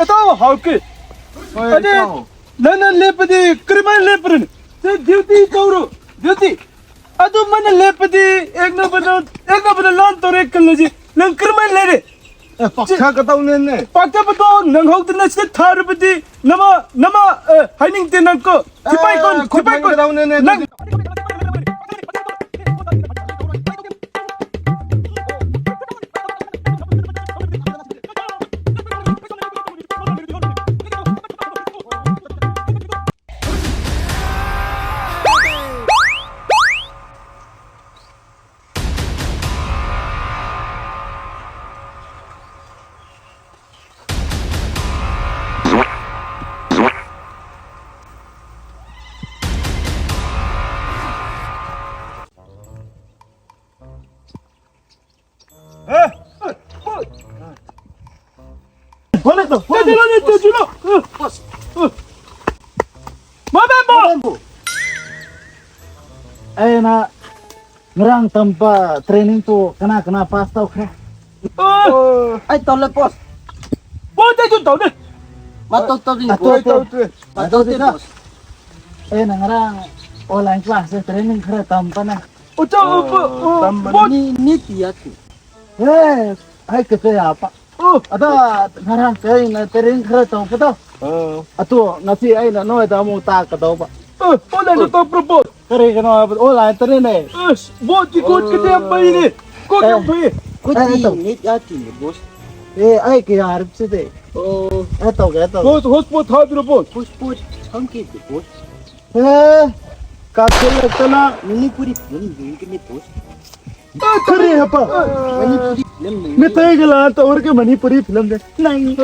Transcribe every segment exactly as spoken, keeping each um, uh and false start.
ꯏꯇꯥꯎ ꯍꯥꯎꯀꯤ꯫ ꯍꯣꯏ, ꯑꯗꯩ ꯏꯇꯥꯎ꯫ ꯅꯪꯅ ꯂꯦꯞꯄꯗꯤ ꯀꯔꯝꯍꯥꯏꯅ ꯂꯦꯞꯄ꯭ꯔꯅꯤ? ꯁꯤ duty ꯇꯧꯔꯣ, duty꯫ ꯑꯗꯨꯃꯥꯏꯅ ꯂꯦꯞꯄꯗꯤ ꯑꯦꯛꯅꯕꯅ, ꯑꯦꯛꯅꯕꯅ ꯂꯥꯟ ꯇꯧꯔꯦ ꯈꯜꯂꯁꯤ꯫ ꯅꯪ ꯀꯔꯝꯍꯥꯏꯅ ꯂꯩꯔꯦ? ꯑꯦ, ꯄꯥꯛꯊ ꯀꯇꯧꯅꯦꯅꯦ꯫ ꯄꯥꯛꯊꯕꯗꯣ ꯅꯪꯍꯧꯗꯅ ꯁꯤꯗ ꯊꯥꯔꯕꯗꯤ ꯅꯃ, ꯅꯃ, ꯑꯦ, ꯍꯥꯏꯅꯤꯡꯗꯦ ꯅꯪ ꯀꯣ꯫ ꯊꯤꯄꯥꯏ ꯀꯣꯟ, ꯑꯦ, ꯈꯨꯠ ꯊꯤꯄꯥꯏ ꯀꯣꯟ꯫ ꯐꯪꯒꯗꯧꯅꯦꯅꯦ ꯅꯪ ꯑꯗꯨꯗꯤ꯫ ꯑꯩꯅ ꯉꯔꯥꯡ ꯇꯝꯕ training ꯇꯣ ꯀꯅꯥ ꯀꯅꯥ pass ꯇꯧꯈ꯭ꯔꯦ? ꯑꯩ ꯇꯧꯂꯦ boss꯫ Boss ꯑꯩꯁꯨ ꯇꯧꯅꯤ꯫ ꯃꯇꯧ ꯇꯧꯗꯣꯏꯅꯤ ꯑꯇꯩ boss꯫ ꯇꯧꯗ꯭ꯔꯦ꯫ ꯃꯇꯧ ꯇꯧꯗꯣꯏꯅꯤ ꯑꯗꯨꯗꯤ boss꯫ ꯑꯩꯅ ꯉꯔꯥꯡ online class ꯇ training ꯈꯔ ꯇꯝꯕꯅꯦ꯫ ꯑꯣꯖꯥ, ꯑꯣ, ꯑꯣ, ꯑꯣ, ꯇꯝꯕꯅꯦ꯫ Boss꯫ ꯅꯤ, ꯅꯤ ꯇꯤꯌꯥ ꯇꯤ꯫ ꯑꯦ, ꯑꯩ ꯀꯩꯁꯨ ꯌꯥꯄ꯫ ꯑꯣ꯫ ꯑꯗꯣ ꯉꯔꯥꯡ ꯑꯩꯅ training ꯈꯔ ꯇꯧꯕꯗꯣ꯫ ꯑꯥ꯫ ꯑꯗꯣ ꯉꯁꯤ ꯑꯩꯅ ꯅꯣꯏꯗ ꯑꯃꯨꯛ ꯇꯥꯛꯀꯗꯧꯕ꯫ ꯑ, online ꯇꯧꯕ꯭ꯔꯣ, boss? ꯀꯔꯤꯒꯤꯅꯣ ꯍꯥꯏꯕꯗ online ꯇꯅꯤꯅꯦ꯫ ꯑꯁ, boss ꯇꯤ ꯀꯣꯛ ꯀꯤꯗꯤ ꯌꯥꯝ ꯐꯩꯅꯦ꯫ ꯀꯣꯛ ꯌꯥꯝ ꯑꯦ꯫ ꯐꯩꯌꯦ꯫ ꯑꯩ ꯇꯧ-, ꯅꯦꯠ ꯌꯥꯗꯦꯅꯦ, boss꯫ ꯑꯦ, ꯑꯩ ꯀꯌꯥ ꯍꯥꯏꯔꯤꯕꯁꯤꯗꯤ? ꯑꯣ꯫ ꯑꯩ ꯇꯧꯒꯦ, ꯑꯩ ꯇꯧꯒꯦ꯫ Boss, hotspot ꯊꯥꯗ꯭ꯔꯣ, boss? Hotspot ꯁꯝꯈꯤꯗꯦ, boss꯫ ꯑꯦ, ꯀꯥꯞꯁꯤꯜꯂꯛꯇꯅ꯫ ꯃꯅꯤꯄꯨꯔꯤ film ꯌꯦꯡꯒꯅꯤ, boss꯫ ꯑ, ꯀꯔꯤ ꯍꯥꯏꯕ? ꯃꯅꯤꯄꯨꯔꯤ film ꯌꯦꯡꯒꯅꯤ꯫ ꯃꯤꯇꯩꯒ ꯂꯥꯟ ꯇꯧꯔꯒ ꯃꯅꯤꯄꯨꯔꯤ film ꯗ ꯅꯪ꯫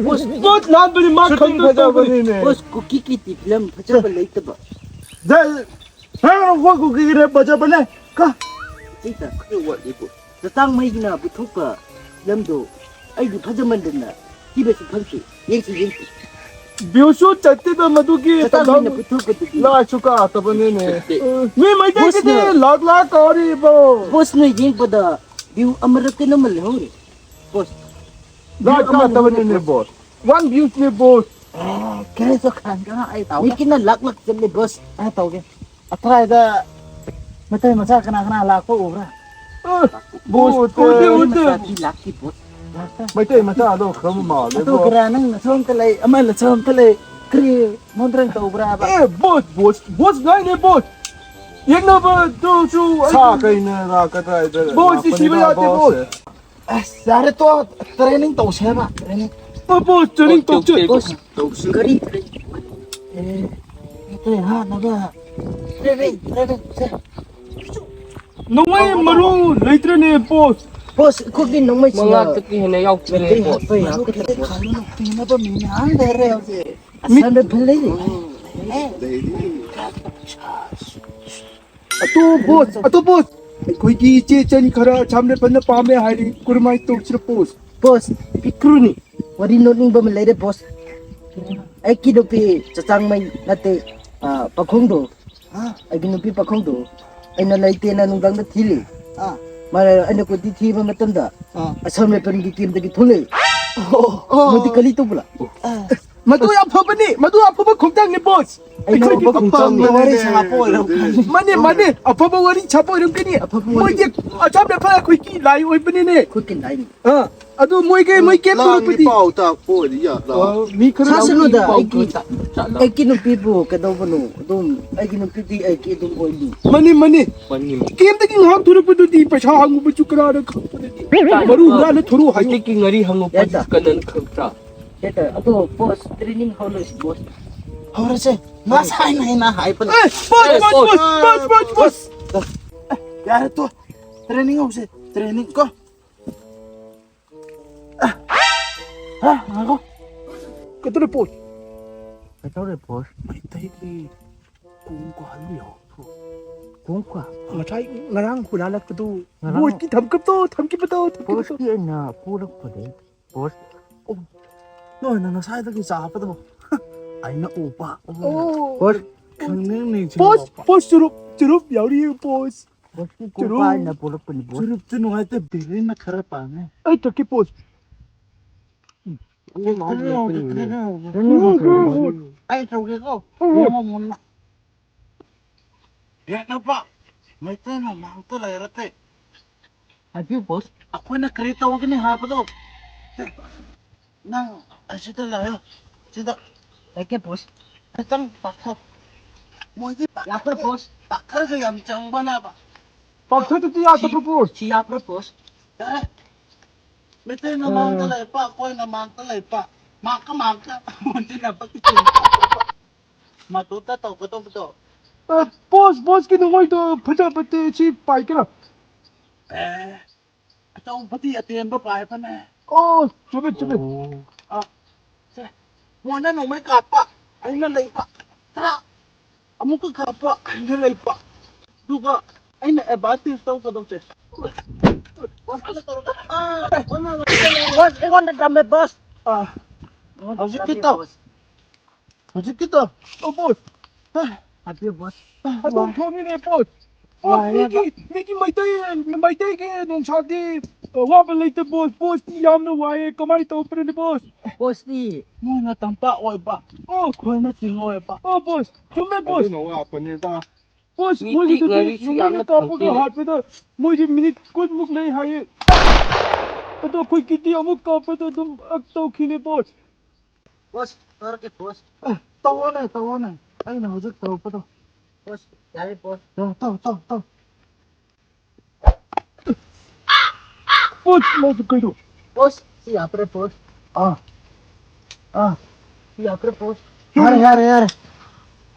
Boss, boss, ꯂꯥꯟꯕꯅꯤ ꯃꯥ shooting ꯈꯪꯗ ꯇꯧꯕꯅꯤ꯫ ꯐꯖꯕꯅꯤꯅꯦ꯫ Boss, ꯀꯨꯀꯤ ꯀꯤꯇꯤ film ꯐꯖꯕ ꯂꯩꯇꯕ꯫ ꯖ-, ꯍꯦ, ꯑꯩꯈꯣꯏ ꯀꯨꯀꯤꯒꯤꯅꯦ ꯐꯖꯕꯅꯦ꯫ ꯀ-, ꯑꯇꯩꯗ ꯈꯔ ꯋꯥꯠꯂꯤ, boss꯫ ꯆꯆꯥꯡ ꯃꯩꯒꯤꯅ ꯄꯨꯊꯣꯛꯄ film ꯗꯣ ꯑꯩꯗꯤ ꯐꯖꯃꯟꯗꯅ ꯊꯤꯕꯁꯨ ꯐꯪꯗꯦ꯫ ꯌꯦꯡꯁꯤ, ꯌꯦꯡꯁꯤ꯫ View ꯁꯨ ꯆꯠꯇꯦꯗ ꯃꯗꯨꯒꯤ ꯆꯆꯥꯡ ꯃꯩꯅ ꯇꯝꯕ-, ꯄꯨꯊꯣꯛꯄꯗꯨꯗꯤ꯫ ꯂꯥꯏꯁꯨ ꯀꯥꯇꯕꯅꯤꯅꯦ꯫ ꯆꯠꯇꯦ꯫ ꯃꯤ ꯃꯩꯇꯩꯒꯤꯗꯤ boss ꯅ, ꯂꯥꯛ ꯂꯥꯛ ꯀꯥꯔꯤꯕꯣ꯫ Boss ꯅ ꯌꯦꯡꯕꯗ view ꯑꯃꯔꯛ ꯀꯩꯅꯣꯝꯃ ꯂꯩꯍꯧꯔꯦ, boss꯫ View ꯂꯥꯏ ꯑꯃ ꯀꯥꯇꯕꯅꯤꯅꯦ, ꯂꯩꯍꯧꯔꯦ, boss꯫ One views ꯅꯦ, boss. ꯑꯦ, ꯀꯔꯤꯁꯨ ꯈꯟꯒꯅꯨ, ꯑꯩ ꯇꯧꯒꯦ꯫ ꯃꯤ ꯀꯤꯅ ꯂꯛ ꯂꯛ ꯆꯠꯂꯤ, boss꯫ ꯑꯩ ꯇꯧꯒꯦ꯫ ꯑꯊ꯭ꯔꯥꯏꯗ ꯃꯩꯇꯩ ꯃꯆꯥ ꯀꯅꯥ ꯀꯅꯥ ꯂꯥꯛꯄ ꯎꯕ꯭ꯔꯥ? ꯑ, boss, ꯎꯗꯦ, ꯎꯗꯦ꯫ ꯃꯆꯥꯗꯤ ꯂꯥꯛꯇꯦ, boss꯫ ꯂꯥꯛꯇꯦ꯫ ꯃꯩꯇꯩ ꯃꯆꯥꯗꯣ ꯈꯔ ꯃꯥꯜꯂꯦ, ꯑꯗꯨ boss꯫ ꯈꯔ ꯅꯪ ꯅꯁꯣꯝꯇ ꯂꯩ, ꯑꯃ ꯅꯁꯣꯝꯇ ꯂꯩ꯫ ꯀꯔꯤ ꯃꯣꯟꯗ꯭ꯔꯪ ꯇꯧꯕ꯭ꯔꯥꯕ? ꯑꯦ, boss, boss, boss, ꯉꯥꯏꯅꯦ, boss꯫ ꯌꯦꯡꯅꯕꯗꯨꯁꯨ ꯑꯩ ꯁꯥ ꯀꯩꯅ ꯂꯥꯛꯀꯗ꯭ꯔꯥ ꯍꯥꯏꯗ boss, ꯁꯤ ꯁꯤꯕ ꯂꯥꯛꯄꯅꯤꯗ, ꯌꯥꯗꯦ, boss꯫ Boss꯫ ꯑꯁ, ꯌꯥꯔꯦ, ꯇꯣ, training ꯇꯧꯁꯦ ꯍꯥꯏꯕ, training꯫ ꯑ, boss, training ꯇꯧꯁꯦ꯫ Boss, ꯀꯔꯤ training? ꯑꯦ, ꯅꯠꯇꯦ, ꯍꯥ, ꯅꯕ꯫ Training, training ꯁꯦ꯫ ꯅꯣꯡꯃꯩ ꯃꯔꯨ ꯂꯩꯇ꯭ꯔꯦꯅꯦ, boss꯫ Boss, ꯑꯩꯈꯣꯏꯒꯤ ꯅꯣꯡꯃꯩ ꯃꯉꯥ ꯆꯠꯀꯦ ꯍꯦꯟꯅ ꯌꯥꯎꯗ꯭ꯔꯦ, ꯃꯩꯇꯩ boss꯫ ꯍꯥꯠꯄ ꯌꯥꯒꯗ꯭ꯔꯦ, boss꯫ ꯃꯔꯨ ꯄꯤꯅꯕ ꯃꯤ ꯃꯌꯥꯝ ꯂꯩꯔꯦ ꯍꯧꯖꯤꯛ꯫ ꯃꯤ ꯑꯁꯥꯝꯗ ꯐꯜ ꯂꯩꯔꯤ꯫ ꯑꯇꯣ boss, ꯑꯇꯣ boss꯫ ꯑꯩꯈꯣꯏꯒꯤ ꯏꯆꯦ ꯏꯆꯟ ꯈꯔ ꯑꯁꯥꯝ ꯔꯥꯏꯐꯜꯅ ꯄꯥꯝꯃꯦ ꯍꯥꯏꯔꯤ, ꯀꯔꯝꯍꯥꯏꯅ ꯇꯧꯁꯤꯔ boss? Boss, ꯄꯤꯛꯇ꯭ꯔꯨꯅꯤ꯫ ꯋꯥꯔꯤ ꯅꯣꯛꯅꯤꯡꯕ ꯑꯃ ꯂꯩꯔꯦ, boss꯫ ꯑꯩꯒꯤ ꯅꯨꯄꯤ ꯆꯆꯥꯡꯃꯩ ꯅꯠꯇꯦ, ꯑ, ꯄꯥꯈꯣꯡꯗꯣ꯫ ꯑ꯫ ꯑꯩꯒꯤ ꯅꯨꯄꯤ ꯄꯥꯈꯣꯡꯗꯣ꯫ ꯑꯩꯅ ꯂꯩꯇꯦꯅ ꯅꯨꯡꯗꯥꯡꯗ ꯊꯤꯔꯤ꯫ ꯑ꯫ ꯃꯥꯅ ꯑꯩꯅ ꯀꯣꯏꯊꯤ ꯊꯤꯕ ꯃꯇꯝꯗ ꯑ꯫ ꯑꯁꯥꯝ ꯔꯥꯏꯐꯜꯒꯤ campꯇꯒꯤ ꯊꯣꯛꯂꯛꯑꯦ꯫ ꯑꯣ꯫ ꯃꯗꯨ ꯀꯔꯤ ꯇꯧꯕ꯭ꯔꯥ? ꯑ꯫ ꯃꯗꯨ ꯌꯥꯝ ꯐꯕꯅꯤ, ꯃꯗꯨ ꯑꯐꯕ ꯈꯣꯡꯊꯥꯡꯅꯤ, boss꯫ ꯑꯩꯅ ꯑꯩꯈꯣꯏꯒꯤ ꯑꯐꯕ ꯈꯣꯡꯊꯥꯡꯅꯤ꯫ ꯋꯥꯔꯤ ꯁꯥꯕ ꯑꯣꯏꯔꯝꯒꯅꯤ꯫ ꯃꯥꯅꯦ, ꯃꯥꯅꯦ, ꯑꯐꯕ ꯋꯥꯔꯤ ꯁꯥꯕ ꯑꯣꯏꯔꯝꯒꯅꯤ꯫ ꯑꯐꯕ ꯋꯥꯔꯤ꯫ ꯃꯣꯏꯒꯤ ꯑꯆꯥꯝ ꯌꯥꯐꯥ ꯑꯩꯈꯣꯏꯒꯤ ꯂꯥꯏ ꯑꯣꯏꯕꯅꯤꯅꯦ꯫ ꯑꯩꯈꯣꯏꯒꯤ ꯂꯥꯏꯅꯤ꯫ ꯑꯥ, ꯑꯗꯨ ꯃꯣꯏꯒꯤ, ꯃꯣꯏ camp ꯂꯥꯟꯒꯤ ꯊꯣꯛꯂꯛꯄꯗꯤ꯫ ꯄꯥꯎ ꯇꯥꯛꯄ ꯑꯣꯏꯗꯤ ꯌꯥꯗ꯭ꯔꯥ? ꯑ, ꯃꯤ ꯈꯔ ꯁꯥꯁꯅꯨꯗ, ꯄꯥꯎ ꯑꯩꯒꯤ, ꯈꯔ ꯇꯥꯛ-, ꯇꯥꯛꯂꯛꯑꯣ꯫ ꯑꯩꯒꯤ ꯅꯨꯄꯤꯕꯨ ꯀꯩꯗꯧꯕꯅꯣ? ꯑꯗꯨꯝ ꯑꯩꯒꯤ ꯅꯨꯄꯤꯗꯤ ꯑꯩꯒꯤ ꯑꯗꯨꯝ ꯑꯣꯏꯅꯤ꯫ ꯃꯥꯅꯤ, ꯃꯥꯅꯤ꯫ ꯃꯥꯅꯤ, ꯃꯥꯅꯤ꯫ Campꯇꯒꯤ ꯉꯥꯏꯍꯥꯛ ꯊꯣꯔꯛꯄꯗꯨꯗꯤ ꯄꯩꯁꯥ ꯍꯪꯉꯨꯕꯁꯨ ꯀꯅꯥꯅ ꯈꯪꯄꯣꯠꯅꯠꯇꯦ꯫ ꯃꯔꯨ ꯍꯨꯔꯥꯟꯂ ꯊꯣꯔꯛꯑꯣ ꯍꯥꯏ꯫ ꯍꯧꯖꯤꯛꯀꯤ ꯉꯥꯔꯤ ꯍꯪꯉꯨ ꯌꯥꯏꯗ꯫ ꯄꯣꯠꯁꯤ ꯀꯅꯥꯅ ꯈꯪꯕ꯭ꯔꯥ? ꯌꯥꯏꯗ꯫ ꯑꯗꯣ boss, training ꯍꯧꯔꯁꯤ, boss꯫ ꯍꯧꯔꯁꯦ꯫ ꯉꯁꯥꯏꯅ ꯑꯩꯅ ꯍꯥꯏꯕꯅꯦ꯫ ꯑꯦ, boss, ꯑꯦ, boss, boss, boss, boss, boss꯫ ꯌꯥꯔꯦ ꯇꯣ꯫ Training ꯍꯧꯁꯦ꯫ Training ꯀꯣ꯫ ꯍꯥ, ꯉꯥꯏꯈꯣ꯫ ꯀꯩꯗꯧꯔꯦ, boss? ꯀꯩꯗꯧꯔꯦ, boss? ꯃꯩꯇꯩꯒꯤ ꯀꯣꯡ ꯀꯥ ꯍꯜꯂꯨ ꯌꯥꯎ꯫ ꯀꯣꯡ ꯀꯥ? ꯉꯁꯥꯏ ꯉꯔꯥꯡ ꯍꯨꯔꯥꯜꯂꯛꯄꯗꯨ ꯉꯔꯥꯡ? Bossꯀꯤ ꯊꯝꯈꯤꯕꯗꯣ, ꯊꯝꯈꯤꯕꯗꯣ, ꯊꯝꯈꯤꯕꯗꯣ꯫ Bossꯀꯤ ꯑꯩꯅ ꯄꯨꯔꯛꯄꯅꯦ, boss꯫ ꯑꯣ, ꯅꯣꯏꯅ ꯉꯁꯥꯏꯗꯒꯤ ꯆꯥꯕꯗꯣ ꯑꯩꯅ ꯎꯕ꯫ ꯑꯣ꯫ Boss꯫ ꯈꯪꯅꯤꯡ ꯅꯤꯡꯁꯤꯡꯉꯛꯄ꯫ Boss, boss, ꯆꯨꯔꯨꯞ, ꯆꯨꯔꯨꯞ ꯌꯥꯎꯔꯤ, boss꯫ Bossꯀꯤ ꯆꯨꯔꯨꯞ꯫ ꯀꯣꯡꯀꯥ ꯑꯩꯅ ꯄꯨꯔꯛꯄꯅꯤ, boss꯫ ꯆꯨꯔꯨꯞꯇꯨ ꯅꯨꯡꯉꯥꯏꯇꯦ, ꯕꯤꯔꯤꯅ ꯈꯔ ꯄꯥꯝꯃꯦ꯫ ꯑꯩ ꯊꯛꯀꯦ, boss꯫ ꯎꯝ꯫ ꯑꯩ ꯇꯧꯒꯦꯀꯣ꯫ ꯌꯦꯡꯉꯣ ꯃꯨꯟꯅ꯫ ꯌꯦꯡꯉꯣꯕ꯫ ꯃꯩꯇꯩꯅ ꯃꯥꯡꯇ ꯂꯩꯔꯗꯤ꯫ ꯍꯥꯏꯕꯤꯌꯨ, ꯕꯣꯁ꯫ ꯑꯩꯈꯣꯏꯅ ꯀꯔꯤ ꯇꯧꯒꯅꯤ ꯍꯥꯏꯕꯗꯣ꯫ ꯅꯪ ꯑꯁꯤꯗ ꯂꯥꯛꯑꯣ꯫ ꯁꯤꯗ꯫ ꯂꯩꯀꯦ, ꯕꯣꯁ꯫ ꯈꯤꯇꯪ ꯄꯥꯛꯊꯣꯛ꯫ ꯃꯣꯏꯗꯤ ꯄꯥꯛ-, ꯌꯥꯗ꯭ꯔꯦ, ꯕꯣꯁ꯫ ꯄꯥꯛꯊꯔꯒ ꯌꯥꯝ ꯆꯪꯕꯅꯦꯕ꯫ ꯄꯥꯛꯊꯗꯗꯤ ꯌꯥꯗꯕ꯭ꯔꯣ, ꯕꯣꯁ? ꯁꯤ ꯌꯥꯕ꯭ꯔꯣ, ꯕꯣꯁ? ꯌꯥꯔꯦ꯫ ꯃꯩꯇꯩꯅ ꯃꯥꯡꯗ ꯂꯩꯄ, ꯑꯩꯈꯣꯏꯅ ꯃꯥꯡꯗ ꯂꯩꯄ꯫ ꯃꯥꯡꯀ ꯃꯥꯡꯀ ꯑꯣꯟꯁꯤꯟꯅꯕ ꯀꯤꯆꯦꯟ ꯃꯇꯣꯝꯇ ꯇꯧꯒꯗꯧꯕꯗꯣ꯫ ꯑ, ꯕꯣꯁ, ꯕꯣꯁꯀꯤ ꯅꯣꯡꯃꯩꯗꯣ ꯐꯖꯕꯗꯤ ꯁꯤ ꯄꯥꯏꯒꯦꯔꯥ? ꯑꯦ, ꯑꯆꯧꯕꯗꯤ ꯑꯇꯦꯟꯕ ꯄꯥꯏꯕꯅꯦ꯫ ꯑꯣ, ꯆꯨꯝꯃꯦ, ꯆꯨꯝꯃꯦ꯫ ꯑꯣ꯫ ꯑ, ꯁꯦ, ꯃꯣꯏꯅ ꯅꯣꯡꯃꯩ ꯀꯥꯞꯄ, ꯑꯩꯅ ꯂꯩꯕ꯫ ꯇꯔꯥ꯫ ꯑꯃꯨꯛꯀ ꯀꯥꯞꯄ, ꯑꯩꯅ ꯂꯩꯕ꯫ ꯑꯗꯨꯒ ꯑꯩꯅ ꯑꯦꯗꯚꯥꯟꯇꯦꯖ ꯇꯧꯒꯗꯧꯁꯦ꯫ ꯕꯣꯁ, ꯑꯩꯉꯣꯟꯗ ꯇꯝꯃꯦ, ꯕꯣꯁ꯫ ꯑ, ꯑꯩꯉꯣꯟꯗ ꯍꯧꯖꯤꯛꯀꯤ ꯇꯝꯃꯦ, ꯇꯧ꯫ ꯕꯣꯁ꯫ ꯍꯧꯖꯤꯛꯀꯤꯗꯣ꯫ ꯑꯣ, ꯕꯣꯁ꯫ ꯍꯥꯏꯕꯤꯌꯨ, ꯕꯣꯁ꯫ ꯑꯗꯨꯝ ꯊꯣꯡꯉꯤꯅꯦ, ꯕꯣꯁ꯫ ꯕꯣꯁ, ꯋꯥꯏꯌꯦꯕ꯫ ꯃꯤꯒꯤ, ꯃꯤꯒꯤ ꯃꯩꯇꯩ, ꯃꯩꯇꯩꯒꯤ ꯅꯨꯡꯁꯥꯗꯤ ꯋꯥꯕ ꯂꯩꯇꯦ, ꯕꯣꯁ꯫ ꯕꯣꯁꯇꯤ ꯌꯥꯝꯅ ꯋꯥꯏꯌꯦ꯫ ꯀꯃꯥꯏꯅ ꯇꯧꯕ꯭ꯔꯅꯦ, ꯕꯣꯁ? ꯕꯣꯁꯇꯤ ꯃꯣꯏꯅ ꯇꯝꯄꯥꯛ ꯑꯣꯏꯕ, ꯑꯣ꯫ ꯑꯩꯈꯣꯏꯅ ꯆꯤꯡ ꯑꯣꯏꯕ꯫ ꯑꯣ, ꯕꯣꯁ꯫ ꯆꯨꯝꯃꯦ, ꯕꯣꯁ꯫ ꯑꯗꯨꯅ ꯋꯥꯄꯅꯤꯗ꯫ ꯕꯣꯁ, ꯃꯤꯗꯤ ꯃꯣꯏꯒꯤꯗꯨꯗꯤ ꯉꯥꯔꯤꯁꯨ ꯅꯣꯡꯃꯩꯅ ꯌꯥꯝꯅ ꯀꯥꯞꯄꯒ ꯐꯪꯗꯦ꯫ ꯍꯥꯠꯄꯗ ꯃꯣꯏꯗꯤ ꯃꯤꯅꯤꯠ ꯀꯨꯟꯃꯨꯛ ꯂꯩ ꯍꯥꯏꯌꯦ꯫ ꯑꯗꯣ ꯑꯩꯈꯣꯏꯒꯤꯗꯤ ꯑꯃꯨꯛ ꯀꯥꯞꯄꯗ ꯑꯗꯨꯝ ꯑꯛ ꯇꯧꯈꯤꯅꯦ, ꯕꯣꯁ꯫ ꯕꯣꯁ, ꯇꯧꯔꯛꯀꯦ, ꯕꯣꯁ꯫ ꯑꯦ, ꯇꯧꯋꯣꯅꯦ, ꯇꯧꯋꯣꯅꯦ꯫ ꯑꯩꯅ ꯍꯧꯖꯤꯛ ꯇꯧꯔꯛꯄꯗꯣ꯫ ꯕꯣꯁ, ꯌꯥꯔꯦ, ꯕꯣꯁ꯫ ꯑ, ꯇꯧ, ꯇꯧ, ꯇꯧ꯫ ꯕꯣꯁ, ꯃꯥꯁꯨ ꯀꯩꯅꯣ? ꯕꯣꯁ, ꯁꯤ ꯌꯥꯗ꯭ꯔꯦ, ꯕꯣꯁ꯫ ꯑꯥ꯫ ꯑꯥ꯫ ꯁꯤ ꯌꯥꯗ꯭ꯔꯦ, ꯕꯣꯁ꯫ ꯌꯥꯔꯦ, ꯌꯥꯔꯦ, ꯌꯥꯔꯦ꯫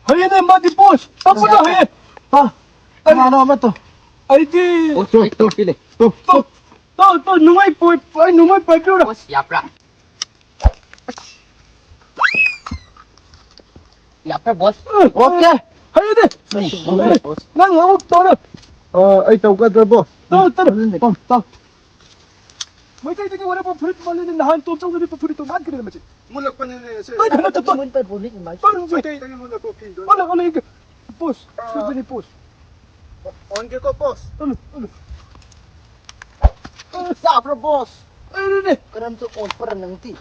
ꯍꯩꯌꯦꯅꯦ, ꯃꯥꯗꯤ, ꯕꯣꯁ꯫ ꯇꯞꯄꯗꯣ ꯍꯩꯌꯦ꯫ ꯑꯥ꯫ ꯑꯩ ꯏꯃꯥꯟꯅꯕ ꯑꯃ ꯇꯧ꯫ ꯑꯩꯗꯤ ꯕꯣꯁ, ꯑꯩ ꯇꯧꯔꯛꯀꯦꯅꯦ꯫ ꯇꯧ, ꯇꯧ꯫ ꯇꯧ, ꯇꯧ, ꯅꯨꯡꯉꯥꯏ ꯄꯣꯏ-, ꯑꯩ ꯅꯨꯡꯉꯥꯏ ꯄꯥꯏꯕꯤꯌꯨꯔꯥ? ꯕꯣꯁ, ꯌꯥꯕ꯭ꯔꯥ? ꯌꯥꯕ꯭ꯔꯥ, ꯕꯣꯁ? ꯑꯣꯀꯦ꯫ ꯍꯩꯗꯤ꯫ ꯕꯣꯁ꯫ ꯅꯪ ꯑꯃꯨꯛ ꯇꯧꯔꯣ꯫ ꯑ, ꯑꯩ ꯇꯧꯒꯗ꯭ꯔꯕꯣ? ꯇꯧ, ꯇꯧ꯫ ꯇꯧ, ꯇꯧ꯫ ꯃꯩꯇꯩꯗꯒꯤ ꯋꯥꯔꯛꯄ ꯐꯨꯔꯤꯠ ꯃꯥꯜꯂꯤꯅꯦ, ꯅꯍꯥꯟ ꯇꯣꯝꯆꯧꯅꯗꯤ ꯐꯨꯔꯤꯠꯇꯣ ꯃꯥꯟꯈꯤꯗ꯭ꯔꯦ ꯃꯁꯤ꯫ ꯃꯨꯜꯂꯛꯄꯅꯤꯅꯦ ꯁꯦ꯫ ꯇꯧ, ꯇꯧ, ꯇꯧ, ꯇꯧ꯫ ꯃꯩꯇꯩꯗꯒꯤ ꯃꯨꯜꯂꯛꯄ ꯐꯤꯗꯣ꯫ ꯇꯧ, ꯇꯧ, ꯇꯧ꯫ ꯕꯣꯁ, ꯑ꯫ ꯁꯤꯗꯅꯤ, ꯕꯣꯁ꯫ ꯑꯣꯟꯒꯦꯀꯣ, ꯕꯣꯁ꯫ ꯎꯝ, ꯎꯝ꯫ ꯆꯥꯕ꯭ꯔꯣ, ꯕꯣꯁ? ꯑꯩꯅꯅꯦ꯫ ꯀꯔꯝꯇ ꯑꯣꯟꯄ꯭ꯔ ꯅꯪꯗꯤ?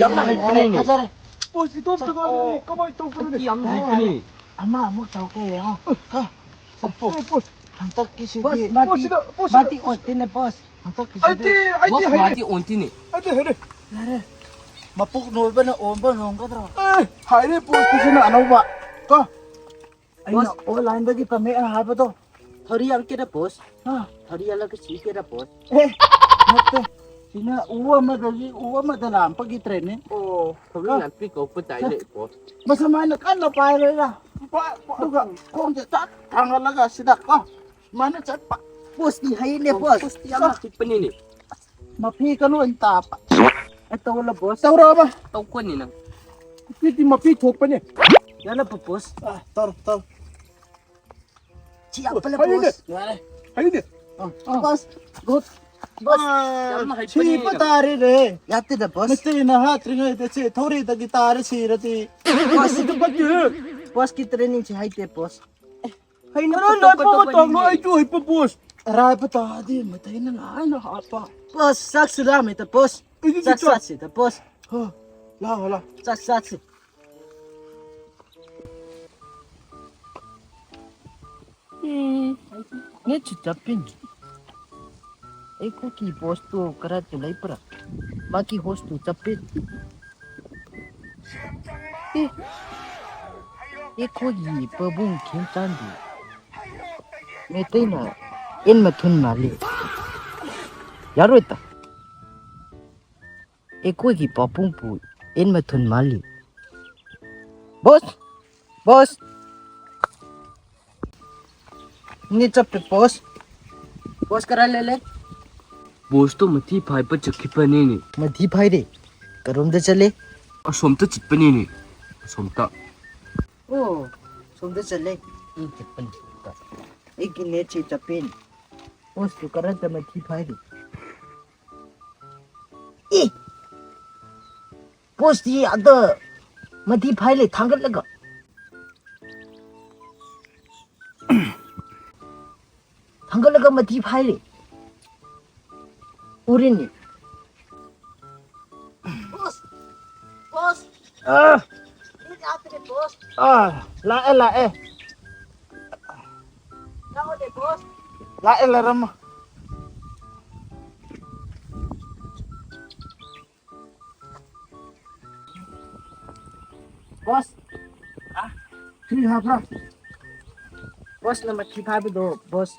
ꯌꯥꯝꯅ ꯍꯩꯕꯅꯤꯅꯦ꯫ ꯐꯖꯔꯦ꯫ ꯄꯣꯁ ꯏꯇꯣꯝꯇ ꯉꯥꯏꯔꯦ꯫ ꯀꯃꯥꯏꯅ ꯇꯧꯕꯅꯣꯅꯦ? ꯌꯥꯝꯅ ꯍꯩꯕꯅꯤ꯫ ꯑꯃ ꯑꯃꯨꯛ ꯇꯧꯒꯦ ꯌꯦꯡꯉꯣ꯫ ꯀꯣ꯫ ꯄꯣꯁ, ꯄꯣꯁ꯫ ꯍꯟꯗꯛꯀꯤꯁꯤꯗꯤ ꯄꯣꯁ, ꯃꯥꯗꯤ, ꯄꯣꯁꯁꯤꯗ, ꯄꯣꯁꯁꯤꯗ꯫ ꯃꯥꯗꯤ ꯑꯣꯟꯇꯤꯅꯦ ꯄꯣꯁ꯫ ꯍꯟꯗꯛꯀꯤꯁꯤꯗꯤ ꯑꯩꯗꯤ, ꯑꯩꯗꯤ ꯄꯣꯁ ꯍꯩꯔꯦ꯫ ꯃꯥꯗꯤ ꯑꯣꯟꯇꯤꯅꯦ꯫ ꯑꯩꯗꯤ ꯍꯩꯔꯦ꯫ ꯌꯥꯔꯦ꯫ ꯃꯄꯨꯛ ꯅꯣꯏꯕꯅ ꯑꯣꯟꯕ ꯉꯝꯒꯗ꯭ꯔꯣ? ꯑꯦ, ꯍꯩꯔꯦ ꯄꯣꯁꯀꯤꯁꯤꯅ ꯑꯅꯧꯕ꯫ ꯀꯣ꯫ ꯑꯩꯅ ꯕꯣꯁ꯫ ꯑꯣꯟꯂꯥꯏꯟꯗꯒꯤ ꯇꯝꯃꯛꯑꯦ ꯍꯥꯏꯕꯗꯣ꯫ ꯊꯧꯔꯤ ꯌꯥꯟꯀꯦꯔꯥ ꯕꯣꯁ? ꯍꯥ? ꯊꯧꯔꯤ ꯌꯥꯜꯂꯒ ꯁꯤꯒꯦꯔꯥ ꯕꯣꯁ? ꯑꯦ, ꯅꯠꯇꯦ꯫ ꯁꯤꯅ ꯎ ꯑꯃꯗꯒꯤ ꯎ ꯑꯃꯗ ꯂꯥꯝꯕꯒꯤ ꯇ꯭ꯔꯦꯅꯤꯡ꯫ ꯑꯣ, ꯊꯧꯔꯤ ꯀꯣ꯫ ꯌꯥꯟꯄꯤ ꯀꯧꯕ ꯇꯥꯏꯅꯦ ꯕꯣꯁ꯫ ꯃꯁꯨꯃꯥꯏꯅ ꯀꯟꯅ ꯄꯥꯏꯔꯒ, ꯑꯗꯨꯒ ꯈꯣꯡꯁꯦ ꯆꯠ ꯊꯥꯡꯒꯠꯂꯒ ꯁꯤꯗ ꯀꯣ꯫ ꯁꯨꯃꯥꯏꯅ ꯆꯠꯄ꯫ ꯕꯣꯁꯇꯤ ꯍꯩꯅꯦ ꯕꯣꯁ꯫ ꯕꯣꯁꯇꯤ ꯌꯥꯝꯅ ꯍꯩꯄꯅꯤꯅꯦ꯫ ꯃꯐꯤ ꯀꯩꯅꯣ ꯑꯣꯏꯅ ꯇꯥꯕ꯫ ꯑꯦ, ꯇꯧꯔꯣ ꯕꯣꯁ꯫ ꯇꯧꯔꯛꯑꯕ? ꯇꯧꯀꯣꯅꯤ ꯅꯪ꯫ ꯃꯐꯤꯗꯤ ꯃꯐꯤ ꯊꯣꯛꯄꯅꯦ꯫ ꯌꯥꯅꯕ ꯕꯣꯁ꯫ ꯑ, ꯇꯧꯔꯣ, ꯇꯧꯔꯣ꯫ ꯁꯤ ꯌꯥꯝ ꯄꯜꯂꯦ ꯍꯩꯅꯦ꯫ ꯕꯣꯁ꯫ ꯌꯥꯔꯦ꯫ ꯍꯩꯅꯦ꯫ ꯑ, ꯑ꯫ ꯕꯣꯁ꯫ ꯒꯨꯗ꯫ ꯕꯣꯁ꯫ ꯑ, ꯌꯥꯝꯅ ꯍꯩꯄꯅꯤ ꯁꯤꯕ ꯅꯪ꯫ ꯇꯥꯔꯦꯅꯦ꯫ ꯌꯥꯠꯇꯦꯗ ꯕꯣꯁ꯫ ꯃꯩꯇꯩꯅ ꯍꯥꯠꯇ꯭ꯔꯤꯉꯩꯗ ꯁꯤ ꯊꯧꯔꯤꯗꯒꯤ ꯇꯥꯔ ꯁꯤꯔꯗꯤ꯫ ꯕꯣꯁ꯫ ꯑꯗꯨ ꯐꯠꯇꯦꯍꯦ꯫ ꯕꯣꯁꯀꯤ ꯇ꯭ꯔꯦꯅꯤꯡꯁꯦ ꯍꯩꯇꯦ ꯕꯣꯁ꯫ ꯍꯩꯅꯕ ꯀꯔꯝ ꯇꯣꯞꯄ ꯂꯥꯛꯄ ꯇꯣꯞꯄ ꯃꯇꯝꯅꯣ ꯅꯤꯡꯉꯦ꯫ ꯑꯩꯁꯨ ꯍꯩꯄ ꯕꯣꯁ꯫ ꯑꯔꯥꯏꯕ ꯇꯥꯔꯗꯤ ꯃꯩꯇꯩꯅ ꯂꯥꯏꯅ ꯍꯥꯠꯄ꯫ ꯕꯣꯁ, ꯆꯥꯛꯁꯨ ꯂꯥꯝꯃꯦꯗ ꯕꯣꯁ꯫ ꯑꯩꯗꯤ ꯆꯥꯛ ꯆꯥꯛ ꯆꯥꯁꯤꯗ ꯕꯣꯁ꯫ ꯍꯣ, ꯂꯥꯛꯑꯣ, ꯂꯥꯛꯑꯣ꯫ ꯆꯥꯛ ꯆꯥꯁꯤ꯫ ꯎꯝ, ꯅꯦꯠꯁꯨ ꯆꯞꯄꯤꯅꯤ꯫ ꯑꯩꯈꯣꯏꯒꯤ ꯕꯣꯁꯇꯣ ꯀꯔꯥꯏꯗ ꯂꯩꯕ꯭ꯔꯥ? ꯃꯥꯒꯤ ꯍꯣꯁꯇꯨ ꯆꯞꯄꯤ꯫ ꯑꯦ, ꯑꯩꯈꯣꯏꯒꯤ ꯄꯥꯕꯨꯡ ꯈꯦꯝꯆꯥꯟꯗꯤ ꯃꯩꯇꯩꯅ ꯏꯟ ꯃꯊꯨꯟ ꯃꯥꯜꯂꯤ꯫ ꯌꯥꯔꯣꯏꯗ꯫ ꯑꯩꯈꯣꯏꯒꯤ ꯄꯥꯕꯨꯡꯕꯨ ꯏꯟ ꯃꯊꯨꯟ ꯃꯥꯜꯂꯤ꯫ ꯕꯣꯁ! ꯕꯣꯁ! ꯅꯦꯠ ꯆꯞꯄꯦ, ꯕꯣꯁ꯫ ꯕꯣꯁ, ꯀꯔꯥꯏ ꯂꯩꯂꯦ? ꯕꯣꯁꯇꯣ ꯃꯊꯤ ꯐꯥꯏꯕ ꯆꯠꯈꯤꯕꯅꯤꯅꯦ꯫ ꯃꯊꯤ ꯐꯥꯏꯔꯦ? ꯀꯔꯣꯝꯗ ꯆꯠꯂꯦ? ꯑꯁꯣꯝꯗ ꯆꯠꯄꯅꯤꯅꯦ, ꯑꯁꯣꯝꯗ꯫ ꯑꯣ, ꯁꯣꯝꯗ ꯆꯠꯂꯦ? ꯎꯝ, ꯆꯠꯄꯅꯤ꯫ ꯑꯩꯒꯤ ꯅꯦꯠꯁꯦ ꯆꯞꯄꯦꯅꯦ꯫ ꯕꯣꯁꯇꯨ ꯀꯔꯝꯇ ꯃꯊꯤ ꯐꯥꯏꯔꯤ? ꯑꯦ! ꯕꯣꯁꯇꯤ ꯑꯗ ꯃꯊꯤ ꯐꯥꯏꯂꯦ ꯊꯥꯡꯒꯠꯂꯒ꯫ ꯊꯥꯡꯒꯠꯂꯒ ꯃꯊꯤ ꯐꯥꯏꯔꯦ꯫ ꯎꯔꯤꯅꯤ꯫ ꯕꯣꯁ, ꯑꯥ! ꯑꯥ, ꯂꯥꯛꯑꯦ, ꯂꯥꯛꯑꯦ꯫ ꯂꯥꯛꯑꯦ, ꯂꯩꯔꯝꯃꯣ꯫ ꯕꯣꯁ꯫ ꯍꯥ? ꯐ꯭ꯔꯤ ꯍꯥꯞꯄ꯭ꯔꯥ? ꯕꯣꯁꯅ ꯃꯊꯤ ꯐꯥꯏꯕꯗꯣ, ꯕꯣꯁ꯫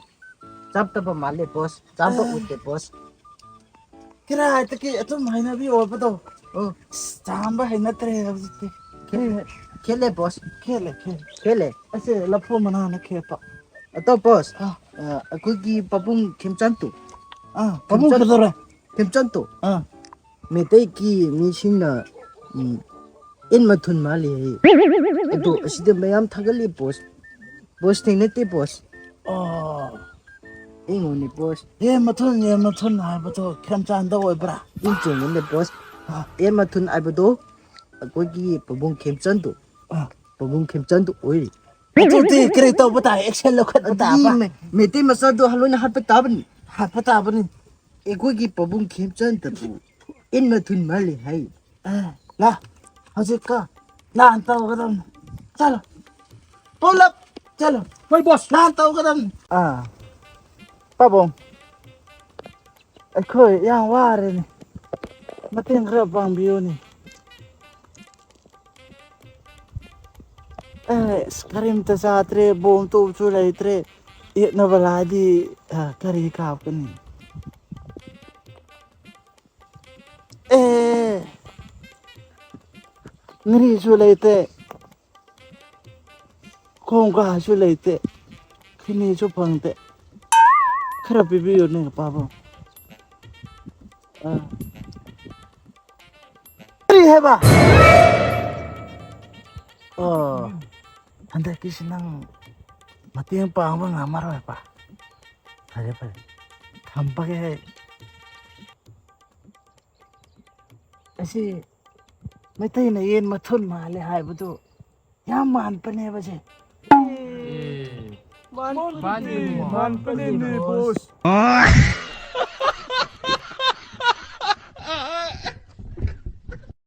ꯆꯥꯞꯇꯕ ꯃꯥꯜꯂꯦ, ꯕꯣꯁ꯫ ꯆꯥꯝꯕ ꯑꯦ꯫ ꯎꯗꯦ, ꯕꯣꯁ꯫ ꯀꯗꯥꯏꯗꯒꯤ ꯑꯗꯨꯝ ꯍꯩꯅꯕꯤ ꯑꯣꯏꯕꯗꯣ꯫ ꯑꯣ꯫ ꯑꯁ, ꯆꯥꯝꯕ ꯍꯩꯅꯗ꯭ꯔꯦ ꯍꯧꯖꯤꯛꯇꯤ꯫ ꯈꯦꯠꯂꯦ, ꯈꯦꯠꯂꯦ, ꯕꯣꯁ꯫ ꯈꯦꯠꯂꯦ, ꯈꯦꯠꯂꯦ꯫ ꯈꯦꯠꯂꯦ꯫ ꯑꯁꯦ ꯂꯐꯨ ꯃꯅꯥꯅ ꯈꯦꯠꯄ꯫ ꯑꯗꯣ, ꯕꯣꯁ, ꯑꯥ꯫ ꯑ, ꯑꯩꯈꯣꯏꯒꯤ ꯄꯥꯕꯨꯡ ꯈꯦꯝꯆꯥꯟꯗꯣ꯫ ꯑꯥ, ꯄꯥꯕꯨꯡ ꯈꯦꯝꯆꯥꯟ-, ꯀꯩꯗꯧꯔꯦ? ꯈꯦꯝꯆꯥꯟꯗꯣ꯫ ꯑꯥ꯫ ꯃꯩꯇꯩꯒꯤ ꯃꯤꯁꯤꯡꯅ, ꯎꯝ, ꯏꯟ ꯃꯊꯨꯟ ꯃꯥꯜꯂꯤ ꯍꯥꯏꯌꯦ꯫ ꯑꯗꯣ ꯑꯁꯤꯗ ꯃꯌꯥꯝ ꯊꯥꯒꯠꯂꯤ ꯕꯣꯁ꯫ ꯕꯣꯁ ꯊꯦꯡꯅꯗꯦ ꯕꯣꯁ꯫ ꯑꯣ꯫ ꯑꯩꯉꯣꯟꯅꯦ ꯕꯣꯁ꯫ ꯌꯦꯟ ꯃꯊꯨꯟ, ꯌꯦꯟ ꯃꯊꯨꯟ ꯍꯥꯏꯕꯗꯣ ꯈꯦꯝꯆꯥꯟꯗ ꯑꯣꯏꯕ꯭ꯔꯥ? ꯏꯟ ꯆꯣꯡꯉꯨꯅꯦ ꯕꯣꯁ꯫ ꯑꯥ꯫ ꯌꯦꯟ ꯃꯊꯨꯟ ꯍꯥꯏꯕꯗꯣ ꯑꯩꯈꯣꯏꯒꯤ ꯄꯥꯕꯨꯡ ꯈꯦꯝꯆꯥꯟꯗꯣ꯫ ꯑꯥ꯫ ꯄꯥꯕꯨꯡ ꯈꯦꯝꯆꯥꯟꯗꯣ ꯑꯣꯏꯔꯤ꯫ ꯑꯗꯨꯗꯤ ꯀꯔꯤ ꯇꯧꯕ ꯇꯥꯏ? ꯑꯦꯛꯁꯟ ꯂꯧꯈꯠꯄ ꯑꯗꯨꯗꯤ ꯇꯥꯕ꯫ ꯃꯩ-, ꯃꯩꯇꯩ ꯃꯆꯥꯗꯣ ꯂꯣꯏꯅ ꯍꯥꯠꯄ ꯇꯥꯕꯅꯤ꯫ ꯍꯥꯠꯄ ꯇꯥꯕꯅꯤ꯫ ꯑꯩꯈꯣꯏꯒꯤ ꯄꯥꯕꯨꯡ ꯈꯦꯝꯆꯥꯟꯗꯕꯨ ꯏꯟ ꯃꯊꯨꯟ ꯃꯥꯜꯂꯤ ꯍꯥꯏ꯫ ꯑꯦ, ꯂꯥ, ꯍꯧꯖꯤꯛꯀ ꯂꯥꯟ ꯇꯧꯒꯗꯕꯅꯤ꯫ ꯆꯠꯂꯣ꯫ ꯄꯨꯂꯞ ꯆꯠꯂꯣ꯫ ꯍꯣꯏ, ꯕꯣꯁ꯫ ꯂꯥꯟ ꯇꯧꯒꯗꯕꯅꯤ꯫ ꯑꯥ, ꯄꯥꯕꯨꯡ, ꯑꯩꯈꯣꯏ ꯌꯥꯝ ꯋꯥꯔꯦꯅꯦ꯫ ꯃꯇꯦꯡ ꯈꯔ ꯄꯥꯡꯕꯤꯌꯨꯅꯦ꯫ ꯑꯦ, ꯑꯁ, ꯀꯔꯤꯝꯇ ꯆꯥꯗ꯭ꯔꯦ, ꯕꯣꯝ ꯇꯣꯞꯁꯨ ꯂꯩꯇ꯭ꯔꯦ꯫ ꯌꯦꯠꯅꯕ ꯂꯥꯛꯑꯗꯤ, ꯑ, ꯀꯔꯤ ꯀꯥꯞꯀꯅꯤ? ꯑꯦ, ꯉꯥꯔꯤꯁꯨ ꯂꯩꯇꯦ, ꯈꯣꯡ ꯀꯥꯁꯨ ꯂꯩꯇꯦ, ꯈꯤꯅꯤꯁꯨ ꯐꯪꯗꯦ꯫ ꯈꯔ ꯄꯤꯕꯤꯌꯨꯅꯦ, ꯄꯥꯕꯨꯡ꯫ ꯑ꯫ ꯀꯔꯤ ꯍꯥꯏꯕ? ꯑꯣ, ꯍꯟꯗꯛꯀꯤꯁꯤ ꯅꯪ ꯃꯇꯦꯡ ꯄꯥꯡꯕ ꯉꯝꯃꯔꯣꯏꯕ꯫ ꯐꯔꯦ, ꯐꯔꯦ꯫ ꯊꯝꯕꯒꯦ ꯑꯩ꯫ ꯑꯁꯤ ꯃꯩꯇꯩꯅ ꯌꯦꯟ ꯃꯊꯨꯟ ꯃꯥꯜꯂꯦ ꯍꯥꯏꯕꯗꯨ ꯌꯥꯝ ꯃꯥꯟꯕꯅꯦꯕ ꯁꯦ꯫ ꯃꯥꯟꯕꯅꯦ, ꯃꯥꯟꯕꯅꯦ, ꯕꯣꯁ꯫